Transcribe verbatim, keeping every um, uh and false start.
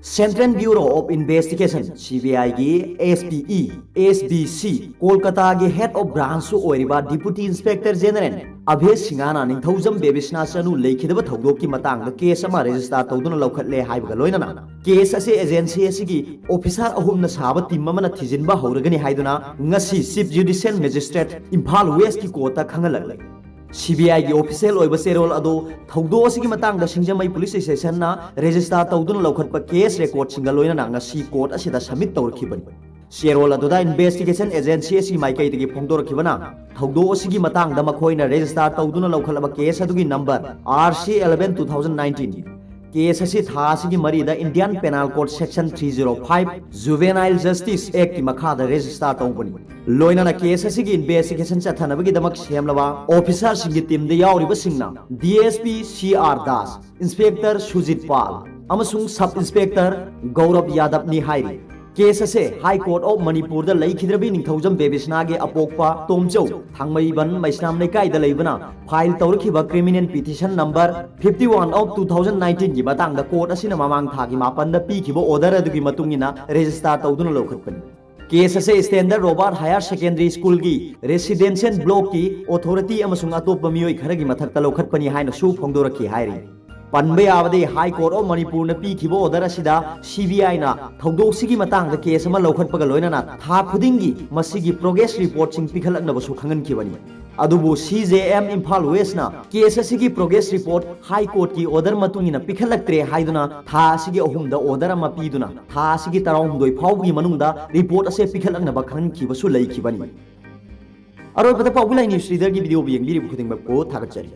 Central Bureau of Investigation, CBI ꯒꯤ SBE, SBC, ꯀꯣꯜꯀꯇꯥꯒꯤ Head of Branch ꯁꯨ ꯑꯣꯏꯔꯤꯕ Deputy Inspector General ꯑꯚꯦꯁ ꯁꯤꯡꯍꯅ ꯅꯤꯡꯊꯧꯖꯝ ꯕꯦꯕꯤꯁꯅꯥ ꯆꯅꯨ ꯂꯩꯈꯤꯗꯕ ꯊꯧꯗꯣꯛꯀꯤ ꯃꯇꯥꯡꯗ case ꯑꯃ register ꯇꯧꯗꯨꯅ ꯂꯧꯈꯠꯂꯦ ꯍꯥꯏꯕꯒ ꯂꯣꯏꯅꯅ case ꯑꯁꯤ agency ꯑꯁꯤꯒꯤ officer ꯑꯍꯨꯝꯅ ꯁꯥꯕ team ꯑꯃꯅ ꯊꯤꯖꯤꯟꯕ ꯍꯧꯔꯒꯅꯤ ꯍꯥꯏꯗꯨꯅ ꯉꯁꯤ Chief Judicial Magistrate Imphal West ꯀꯤ court ꯇ ꯈꯪꯍꯜꯂꯛꯂꯦ꯫ CBI ꯒꯤ official ꯑꯣꯏꯕ ꯆꯦꯔꯣꯜ ꯑꯗꯨ ꯊꯧꯗꯣꯛ ꯑꯁꯤꯒꯤ ꯃꯇꯥꯡꯗ ꯁꯤꯡꯖꯃꯩ police station ꯅ register ꯇꯧꯗꯨꯅ ꯂꯧꯈꯠꯄ case record ꯁꯤꯡꯒ ꯂꯣꯏꯅꯅ ꯉꯁꯤ court ꯑꯁꯤꯗ submit ꯇꯧꯔꯛꯈꯤꯕꯅꯤ꯫ ꯆꯦꯔꯣꯜ ꯑꯗꯨꯗ investigation agency ꯑꯁꯤꯒꯤ ꯃꯥꯏꯀꯩꯗꯒꯤ ꯐꯣꯡꯗꯣꯔꯛꯈꯤꯕꯅ, ꯊꯧꯗꯣꯛ ꯑꯁꯤꯒꯤ ꯃꯇꯥꯡꯗ ꯃꯈꯣꯏꯅ register ꯇꯧꯗꯨꯅ ꯂꯧꯈꯠꯂꯕ case ꯑꯗꯨꯒꯤ number R C eleven two thousand nineteen꯫ Case ꯑꯁꯤ ꯊꯥ ꯑꯁꯤꯒꯤ ꯃꯔꯤꯗ Indian Penal Code Section three zero five, Juvenile Justice Act ꯀꯤ ꯃꯈꯥꯗ register ꯇꯧꯕꯅꯤ꯫ ꯂꯣꯏꯅꯅ case ꯑꯁꯤꯒꯤ investigation ꯆꯠꯊꯅꯕꯒꯤꯗꯃꯛ ꯁꯦꯝꯂꯕ officer ꯁꯤꯡꯒꯤ team ꯗ ꯌꯥꯎꯔꯤꯕꯁꯤꯡꯅ DSP C R Das, Inspector Sujit Pal ꯑꯃꯁꯨꯡ Sub Inspector ꯒꯧꯔꯕ ꯌꯥꯗꯕꯅꯤ ꯍꯥꯏꯔꯤ꯫ Case ꯑꯁꯦ High Court of ꯃꯅꯤꯄꯨꯔꯗ ꯂꯩꯈꯤꯗ꯭ꯔꯕꯤ ꯅꯤꯡꯊꯧꯖꯝ ꯕꯦꯕꯤꯁꯅꯥꯒꯤ ꯑꯄꯣꯛꯄ ꯇꯣꯝꯆꯧ, ꯊꯥꯡꯃꯩꯕꯟ ꯃꯩꯁꯅꯥꯝ ꯂꯩꯀꯥꯏꯗ ꯂꯩꯕꯅ file ꯇꯧꯔꯛꯈꯤꯕ criminal petition number fifty one of two thousand nineteen ꯒꯤ ꯃꯇꯥꯡꯗ court ꯑꯁꯤꯅ ꯃꯃꯥꯡ ꯊꯥꯒꯤ ꯃꯥꯄꯟꯗ ꯄꯤꯈꯤꯕ order ꯑꯗꯨꯒꯤ ꯃꯇꯨꯡ ꯏꯟꯅ register ꯇꯧꯗꯨꯅ ꯂꯧꯈꯠꯄꯅꯤ꯫ Case ꯑꯁꯦ Standard Robert Higher Secondary School ꯒꯤ residential block ꯀꯤ authority ꯑꯃꯁꯨꯡ ꯑꯇꯣꯞꯄ ꯃꯤꯑꯣꯏ ꯈꯔꯒꯤ ꯃꯊꯛꯇ ꯂꯧꯈꯠꯄꯅꯤ ꯍꯥꯏꯅꯁꯨ ꯐꯣꯡꯗꯣꯔꯛꯈꯤ ꯍꯥꯏꯔꯤ꯫ ꯄꯟꯕ ꯌꯥꯕꯗꯤ, High Court of ꯃꯅꯤꯄꯨꯔꯅ ꯄꯤꯈꯤꯕ order ꯑꯁꯤꯗ CBI ꯅ ꯊꯧꯗꯣꯛꯁꯤꯒꯤ ꯃꯇꯥꯡꯗ case ꯑꯃ ꯂꯧꯈꯠꯄꯒ ꯂꯣꯏꯅꯅ ꯊꯥ ꯈꯨꯗꯤꯡꯒꯤ ꯃꯁꯤꯒꯤ progress report ꯁꯤꯡ ꯄꯤꯈꯠꯂꯛꯅꯕꯁꯨ ꯈꯪꯍꯟꯈꯤꯕꯅꯤ꯫ ꯑꯗꯨꯕꯨ CJM ꯏꯝꯐꯥꯜ West ꯅ case ꯑꯁꯤꯒꯤ progress report High Court ꯀꯤ order ꯃꯇꯨꯡ ꯏꯟꯅ ꯄꯤꯈꯠꯂꯛꯇ꯭ꯔꯦ ꯍꯥꯏꯗꯨꯅ ꯊꯥ ꯑꯁꯤꯒꯤ ꯑꯍꯨꯝꯗ order ꯑꯃ ꯄꯤꯗꯨꯅ ꯊꯥ ꯑꯁꯤꯒꯤ ꯇꯔꯥꯍꯨꯝꯗꯣꯏ ꯐꯥꯎꯕꯒꯤ ꯃꯅꯨꯡꯗ report ꯑꯁꯦ ꯄꯤꯈꯠꯂꯛꯅꯕ ꯈꯪꯍꯟꯈꯤꯕꯁꯨ ꯂꯩꯈꯤꯕꯅꯤ꯫ ꯑꯔꯣꯏꯕꯗ ꯄꯥꯎꯒꯤ ꯂꯥꯏ news reader ꯒꯤ video ꯕꯨ ꯌꯦꯡꯕꯤꯔꯤꯕ ꯈꯨꯗꯤꯡꯃꯛꯄꯨ ꯊꯥꯒꯠꯆꯔꯤ꯫